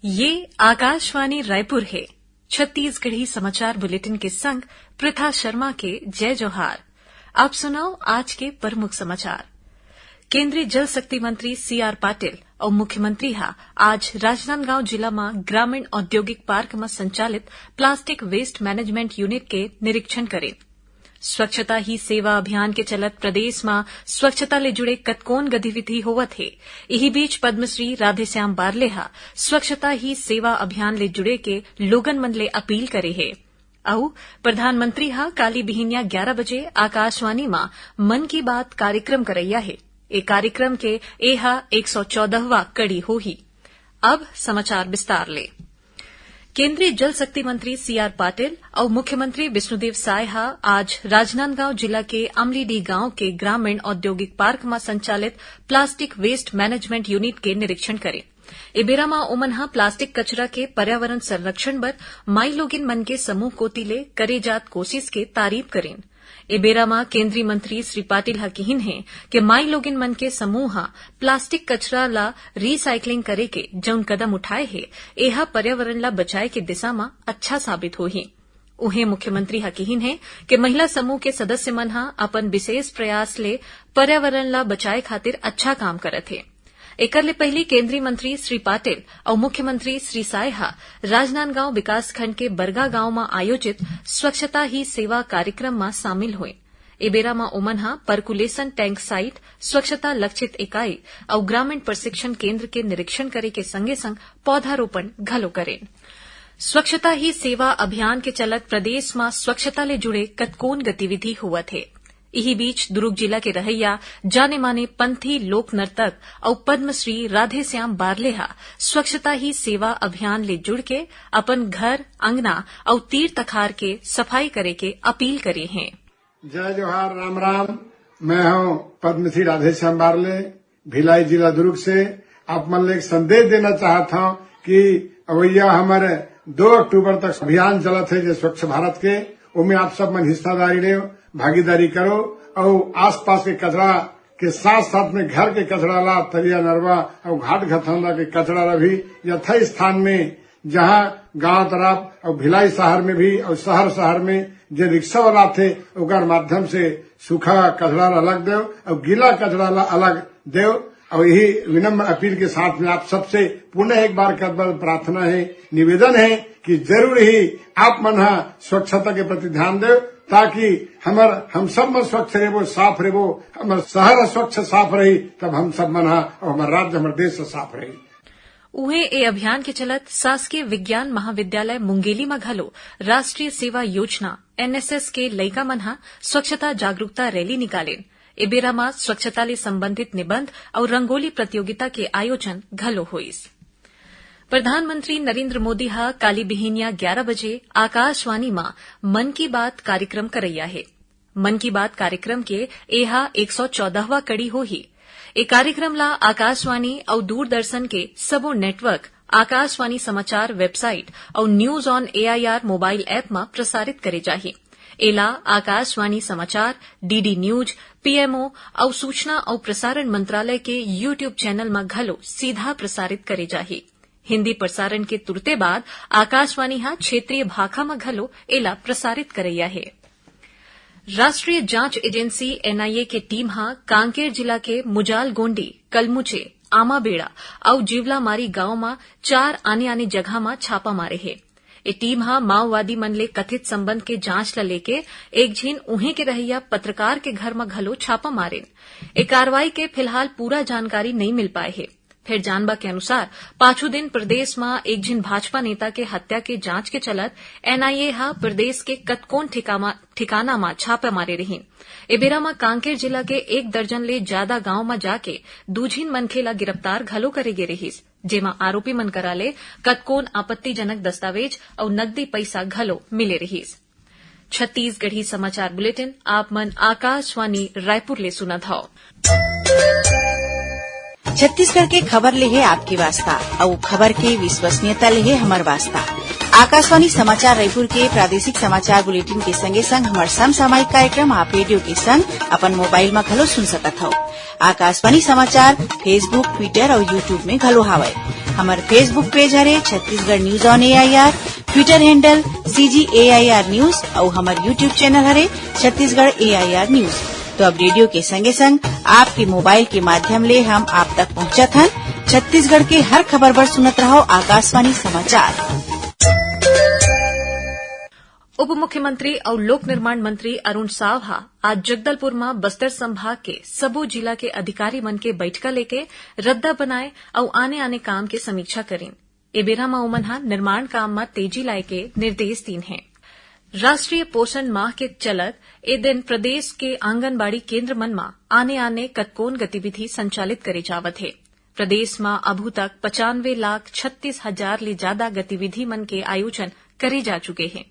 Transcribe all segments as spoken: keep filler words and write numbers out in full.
ये आकाशवाणी रायपुर हे। छत्तीसगढ़ी समाचार बुलेटिन के संग प्रथा शर्मा के जय जोहार। अब सुनव आज के प्रमुख समाचार। केंद्रीय जल शक्ति मंत्री सी आर पाटिल अउ मुख्यमंत्री ह आज राजनांदगांव जिला म ग्रामीण औद्योगिक पार्क म संचालित प्लास्टिक वेस्ट मैनेजमेंट यूनिट के निरीक्षण करिन। स्वच्छता ही सेवा अभियान के चलत प्रदेश म स्वच्छता ले जुड़े कतकोन गतिविधि होवत हे। इही बीच पद्मश्री राधेश्याम बारले ह स्वच्छता ही सेवा अभियान ले जुड़े के लोगन मन ले अपील करे हे। अउ प्रधानमंत्री ह काली बिहिनिया ग्यारा बजे आकाशवाणी म मन की बात कार्यक्रम करइया हे। ए कार्यक्रम के एह एक सौ चौदहवां कड़ी होही। अब समाचार विस्तार ले। केंद्रीय जल शक्ति मंत्री सी आर पाटिल अउ मुख्यमंत्री विष्णुदेव साय ह आज राजनांदगांव जिला के अमलीडीह गांव के ग्रामीण औद्योगिक पार्क म संचालित प्लास्टिक वेस्ट मैनेजमेंट यूनिट के निरीक्षण करे। ए बेरा म ओमन ह प्लास्टिक कचरा के पर्यावरण संरक्षण बर माईलोगिन मन के समूह कोति ले करे जात कोशिश के तारीफ करिन। ए बेरा म केंद्रीय मंत्री श्री पाटिल ह किहिन हे कि माईलोगिन मन के समूह ह प्लास्टिक कचरा ला रिसाइक्लिंग करे के जउन कदम उठाए हे, एह पर्यावरण ला बचाए के दिशा म अच्छा साबित होही। उहें मुख्यमंत्री ह किहिन हे कि महिला समूह के सदस्य मन ह अपन विशेष प्रयास ले पर्यावरण ला बचाए खातिर अच्छा काम करत हे। एकर ले पहिली केंद्रीय मंत्री श्री पाटिल अउ मुख्यमंत्री श्री साय ह राजनांदगांव विकासखंड के बरगा गांव म आयोजित स्वच्छता ही सेवा कार्यक्रम म शामिल होए। ए बेरा म ओमन ह percolation tank site, स्वच्छता लक्षित इकाई अउ ग्रामीण प्रशिक्षण केंद्र के निरीक्षण करे के संगे-संग पौधारोपण घलो करेन। स्वच्छता ही सेवा अभियान के चलत प्रदेश म स्वच्छता ले जुड़े कतकोन गतिविधि होवत हे। इही बीच दुरूग जिला के रहइया जाने-माने पंथी लोक नर्तक अउ पद्मश्री राधेश्याम बारले ह स्वच्छता ही सेवा अभियान ले जुड़ के अपन घर, अंगना अउ तीर तखार के सफाई करे के अपील करे हें। जय जोहार, राम राम। मैं हूं पद्मश्री राधेश्याम बारले, भिलाई जिला दुर्ग से। आप मन ले एक संदेश देना चाहत हूं कि अवैया हमर दो अक्टूबर तक अभियान चलत हे जे स्वच्छ भारत के, ओमे आप सब मन हिस्सादारी लेव, भागीदारी करो अउ आसपास के कचरा के साथ साथ में घर के कचरा ला, तरिया नरवा अउ घाट घथौंदा के कचरा ला भी यथा स्थान में जहां गांव तरफ अउ भिलाई शहर में भी अउ शहर शहर में जे रिक्शा वाला आथे ओकर माध्यम से सूखा कचरा ला अलग देव अउ गीला कचरा ला अलग देव। अउ यही विनम्र अपील के साथ में आप सबसे पुनः एक बार करबद्ध प्रार्थना हे, निवेदन हे कि जरूर ही आप मन ह स्वच्छता के प्रति ध्यान देव, ताकि हमर, हम सब मन स्वच्छ रेबो, साफ रेबो, हमर शहर स्वच्छ साफ रही, तब हम सब मन ह अउ हमर राज्य, हमर देश साफ रही। उहें, ए अभियान के चलत शासकीय विज्ञान महाविद्यालय मुंगेली म घलो राष्ट्रीय सेवा योजना, एनएसएस, के लइका मन ह स्वच्छता जागरूकता रैली निकालिन। ए बेरा म स्वच्छता ले संबंधित निबंध अउ रंगोली प्रतियोगिता के आयोजन घलो होइस। प्रधानमंत्री नरेंद्र मोदी ह काली बिहिनिया ग्यारा बजे आकाशवाणी म मन की बात कार्यक्रम करइया हे। मन की बात कार्यक्रम के एहा एक सौ चौदहवां कड़ी होही। ए कार्यक्रम ला आकाशवाणी अउ दूरदर्शन के सबो नेटवर्क, आकाशवाणी समाचार वेबसाइट अउ News on AIR mobile app म प्रसारित करे जाही। एला आकाशवाणी समाचार, डीडी न्यूज, पीएमओ अउ सूचना अउ प्रसारण मंत्रालय के YouTube चैनल म घलो सीधा प्रसारित करे जाही। हिंदी प्रसारण के तुरते बाद आकाशवाणी ह क्षेत्रीय भाखा म घलो एला प्रसारित करइया हे। राष्ट्रीय जांच एजेंसी, एनआईए, के टीम ह कांकेर जिला के मुजालगोंडी, कलमुचे, आमाबेड़ा अउ जिवलामारी गांव म चार आने-आने जगह म छापा मारे हे। ए टीम ह माओवादी मन ले कथित संबंध के जांच ल लेके एक झिन उहें के रहइया पत्रकार के घर म घलो छापा मारिन। ए कार्रवाई के फिलहाल पूरा जानकारी नइ मिल पाए हे। फेर जानबा के अनुसार, पाछू दिन प्रदेश म एक झिन भाजपा नेता के हत्या के जांच के चलत एनआईए ह प्रदेश के कतकोन ठिकामा-, ठिकाना म छापा मारे रिहिन। ए बेरा म कांकेर जिला के एक दर्जन ले जादा गांव म जाके दू झिन मनखे ल गिरफ्तार घलो करे गे रिहिस, जेमा आरोपी मन करा ले कतकोन आपत्तिजनक दस्तावेज अउ नकदी पइसा घलो मिले रिहिस। छत्तीसगढ़ी समाचार बुलेटिन आप मन आकाशवाणी रायपुर ले सुनत हव। छत्तीसगढ़ के खबर ले हे आपके वास्ता, अउ खबर के विश्वसनीयता ले हे हमर वास्ता। आकाशवाणी समाचार रायपुर के प्रादेशिक समाचार बुलेटिन के संगे संग हमर समसामयिक कार्यक्रम आप रेडियो के संग अपन मोबाइल म घलो सुन सकत हव। आकाशवाणी समाचार Facebook, Twitter अउ YouTube में घलो हावय। हमर Facebook पेज हरे Chhattisgarh news on AIR, Twitter handle CG AIR news अउ हमर YouTube चैनल हरे छत्तीसगढ़ एआईआर न्यूज। तो अब रेडियो के संगे संग आपके मोबाइल के माध्यम ले हम आप तक पहुंचत हन। छत्तीसगढ़ के हर खबर बर सुनत रहव आकाशवाणी समाचार। उप मुख्यमंत्री अउ लोक निर्माण मंत्री अरुण साव ह आज जगदलपुर म बस्तर संभाग के सबो जिला के अधिकारी मन के बइठका लेके रद्दा बनाए अउ आने-आने काम के समीक्षा करिन। ए बेरा म ओमन ह निर्माण काम म तेजी लाए के निर्देश दीन हे। राष्ट्रीय पोषण माह के चलत ए दिन प्रदेश के आंगनबाड़ी केंद्र मन म आने-आने कतकोन गतिविधि संचालित करे जावत हे। प्रदेश म अभू तक पचानवे लाख छत्तीस हजार ले जादा गतिविधि मन के आयोजन करे जा चुके हे।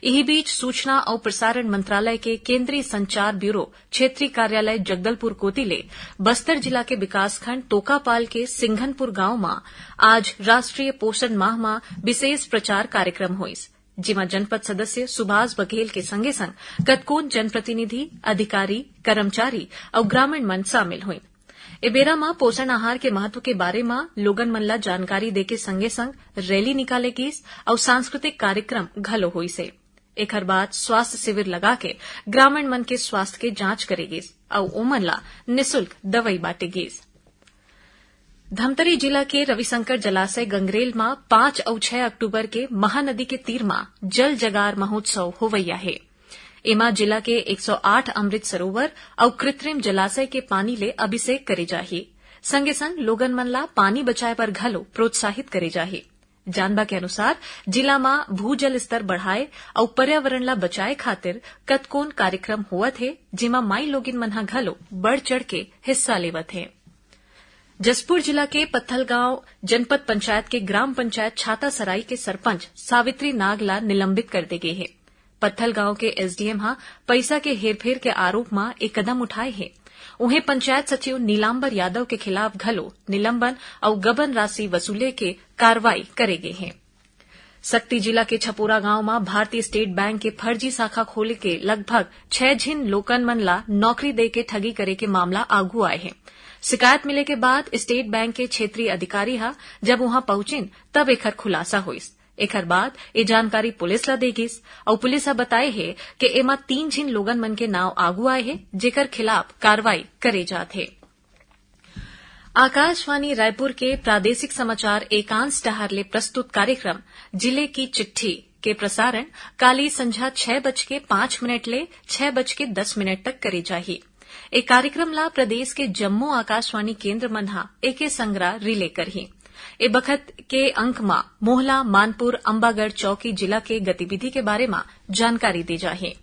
इही बीच सूचना अउ प्रसारण मंत्रालय के केंद्रीय संचार ब्यूरो क्षेत्रीय कार्यालय जगदलपुर कोति ले बस्तर जिला के विकासखंड तोकापाल के सिंघनपुर गांव म आज राष्ट्रीय पोषण माह म विशेष प्रचार कार्यक्रम होइस, जेमा जनपद सदस्य सुभाष बघेल के संगे संग कतकोन जनप्रतिनिधि, अधिकारी, कर्मचारी अउ ग्रामीण मन शामिल होइन। ए बेरा म पोषण आहार के महत्व के बारे म लोगन मन ल जानकारी देके संगे संग रैली निकाले गीस अउ सांस्कृतिक कार्यक्रम घलो होइस हे। एखर बाद स्वास्थ्य शिविर लगा के ग्रामीण मन के स्वास्थ्य के जांच करे गीस अउ ओमन ल निशुल्क दवई बांटे गीस। धमतरी जिला के रविशंकर जलाशय गंगरेल म पाँच अउ छह अक्टूबर के महानदी के तीर म जल जगार महोत्सव होवइया हे। एमा जिला के एक सौ आठ अमृत सरोवर अउ कृत्रिम जलाशय के पानी ले अभिषेक करे जाही। संगे संग लोगन मन ला पानी बचाए बर घलो प्रोत्साहित करे जाही। जानबा के अनुसार, जिला म भूजल स्तर बढ़ाए अउ पर्यावरण ला बचाए खातिर कतकोन कार्यक्रम होवत हे, जेमा माई लोगिन मन ह घलो बढ़ चढ़ के हिस्सा लेवत हे। जशपुर जिला के पत्थलगांव जनपद पंचायत के ग्राम पंचायत छातासराई के सरपंच सावित्री नाग ला निलंबित कर दे गे हे। पत्थलगांव के एसडीएम ह पइसा के हेरफेर के आरोप म ए कदम उठाए हे। उहें, पंचायत सचिव नीलांबर यादव के खिलाफ घलो निलंबन अउ गबन राशि वसूले के कार्रवाई करे गे हे। सक्ती जिला के छपोरा गांव म भारतीय स्टेट बैंक के फर्जी शाखा खोले के लगभग छह झिन लोगन मन ला नौकरी दे के ठगी करे के मामला आगू आए हे। शिकायत मिले के बाद स्टेट बैंक के क्षेत्रीय अधिकारी ह जब उहां पहुंचिन, तब एखर खुलासा होइस। एखर बाद ए जानकारी पुलिस ला दे गिस अउ पुलिस ह बताए हे कि एमा तीन झिन लोगन मन के नांव आगू आए हे, जेकर खिलाफ कार्रवाई करे जात हे। आकाशवाणी रायपुर के प्रादेशिक समाचार एकांश डहार ले प्रस्तुत कार्यक्रम जिले की चिट्ठी के प्रसारण काली संझा छह बज के पाँच मिनट ले छह बज के दस मिनट तक करे जाही। ए कार्यक्रम ला प्रदेश के जम्मो आकाशवाणी केंद्र मन ह एके संगरा रिले करही। ए बखत के अंक म मोहला, मानपुर, अंबागढ़ चौकी जिला के गतिविधि के बारे म जानकारी दे जाही।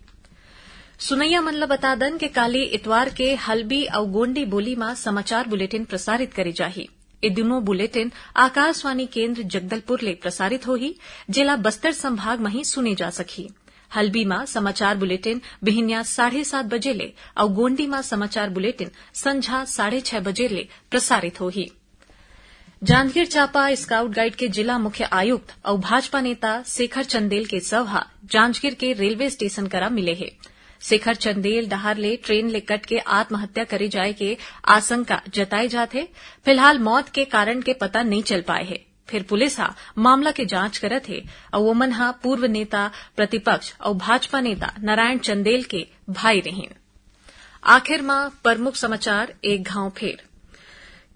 सुनइया मन ल बता दन के काली इतवार के हल्बी अउ गोंडी बोली म समाचार बुलेटिन प्रसारित करे जाही। ए दुनों बुलेटिन आकाशवाणी केंद्र जगदलपुर ले प्रसारित होही, जेला बस्तर संभाग म ही सुने जा सकही। हल्बी म समाचार बुलेटिन बिहिनिया साढ़े सात बजे ले अउ गोंडी म समाचार बुलेटिन संझा साढ़े छह बजे ले प्रसारित होही। जांजगीर चांपा स्काउट गाइड के जिला मुख्य आयुक्त अउ भाजपा नेता शेखर चंदेल के शव ह जांजगीर के रेलवे स्टेशन करा मिले हे। शेखर चंदेल डहार ले ट्रेन ले कट के आत्महत्या करे जाए के आशंका जताए जात हे। फिलहाल मौत के कारण के पता नइ चल पाए हे। फेर पुलिस ह मामला के जांच करत हे अउ ओमन ह पूर्व नेता प्रतिपक्ष अउ भाजपा नेता नारायण चंदेल के भाई रहिन। आखिर म प्रमुख समाचार एक घांव फेर।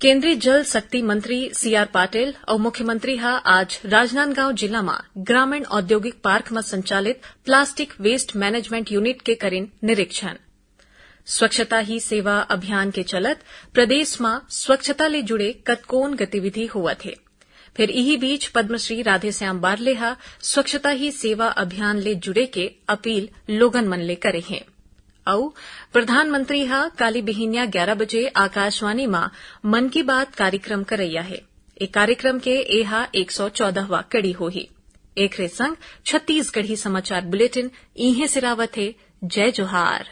केंद्रीय जल शक्ति मंत्री सीआर पाटिल अउ मुख्यमंत्री ह आज राजनांदगांव जिला म ग्रामीण औद्योगिक पार्क म संचालित प्लास्टिक वेस्ट मैनेजमेंट यूनिट के करिन निरीक्षण। स्वच्छता ही सेवा अभियान के चलत प्रदेश म स्वच्छता ले जुड़े कतकोन गतिविधि होवत हे। फेर इही बीच पद्मश्री राधेश्याम बारले ह स्वच्छता ही सेवा अभियान ले जुड़े के अपील लोगन मन ले करे हे। अउ प्रधानमंत्री ह काली बिहिनिया ग्यारा बजे आकाशवाणी म मन की बात कार्यक्रम करइया हे। ए कार्यक्रम के एहा एक सौ चौदहवां कड़ी होही। एखरे संग छत्तीसगढ़ी समाचार बुलेटिन इहें सिरावत हे। जय जोहार।